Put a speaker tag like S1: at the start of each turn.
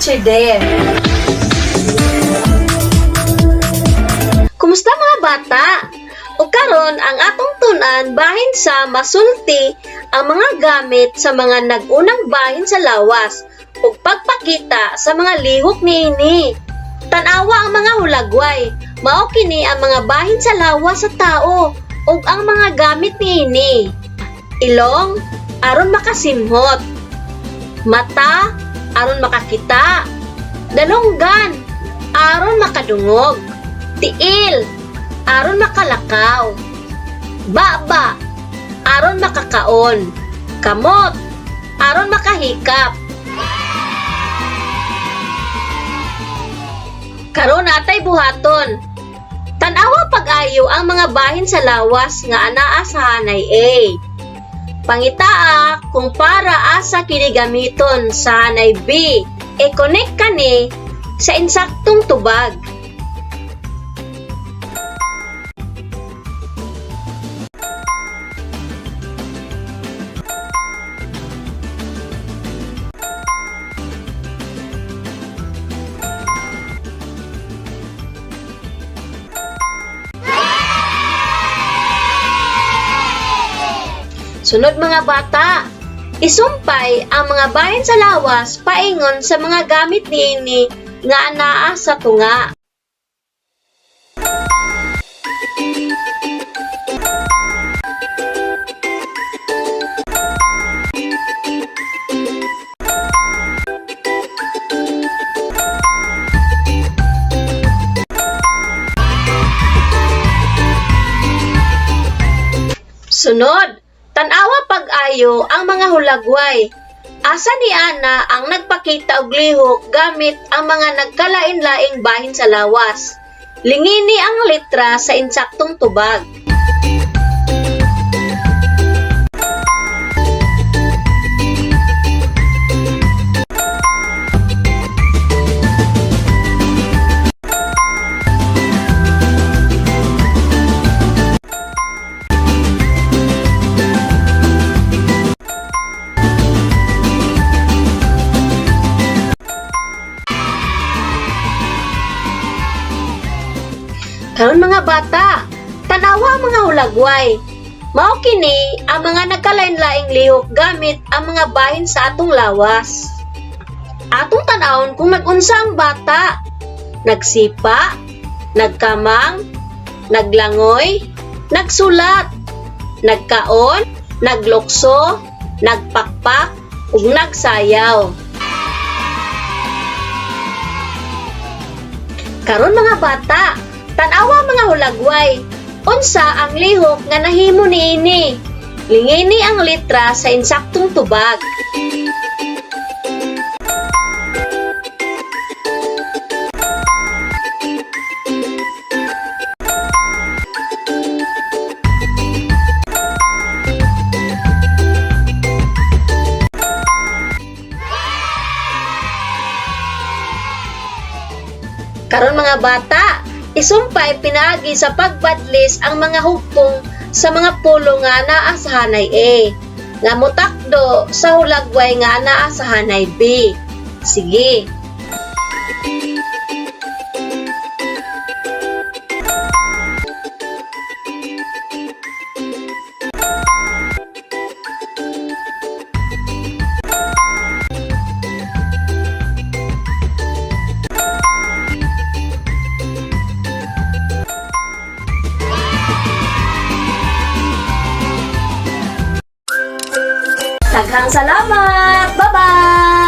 S1: Teacher Dare.
S2: Kumusta mga bata? O karon ang atong tun-an bahin sa masulti ang mga gamit sa mga nag-unang bahin sa lawas ug pagpakita sa mga lihok niini. Tan-awa ang mga hulagway. Mao kini ang mga bahin sa lawas sa tao ug ang mga gamit niini. Ilong aron makasimhot. Mata aron makakita. Dalunggan aron makadungog. Tiil aron makalakaw. Baba aron makakaon. Kamot aron makahikap. Karon atay buhaton. Tan-awa pag-ayo ang mga bahin sa lawas nga anaa sa hanay A. Pangitaa kung para asa kini gamiton sa hanay B. I-connect kani sa insaktong tubag. Sunod mga bata, isumpay ang mga bahin sa lawas paingon sa mga gamit niini nga anaa sa tunga. Sunod, tan-awa pag-ayo ang mga hulagway. Asa ni Ana ang nagpakita og lihok gamit ang mga nagkalain-laing bahin sa lawas. Lingini ang letra sa insaktong tubag. Karon mga bata, tanawa ang mga hulagway. Mao kini ang mga nagkalain-laing lihok gamit ang mga bahin sa atong lawas. Atong tan-awon kung nag-unsa ang bata. Nagsipa, nagkamang, naglangoy, nagsulat, nagkaon, naglukso, nagpakpak, ug nagsayaw. Karon mga bata, tan-awa mga hulagway. Unsa ang lihok nga nahimo niini? Lingini ang litra sa insaktong tubag. Karon mga bata, isumpay pinaagi sa pagbadlis ang mga hugpong sa mga pulo nga naa sa hanay A, nga mutakdo sa hulagway nga naa sa hanay B. Sige. Daghang salamat. Bye-bye.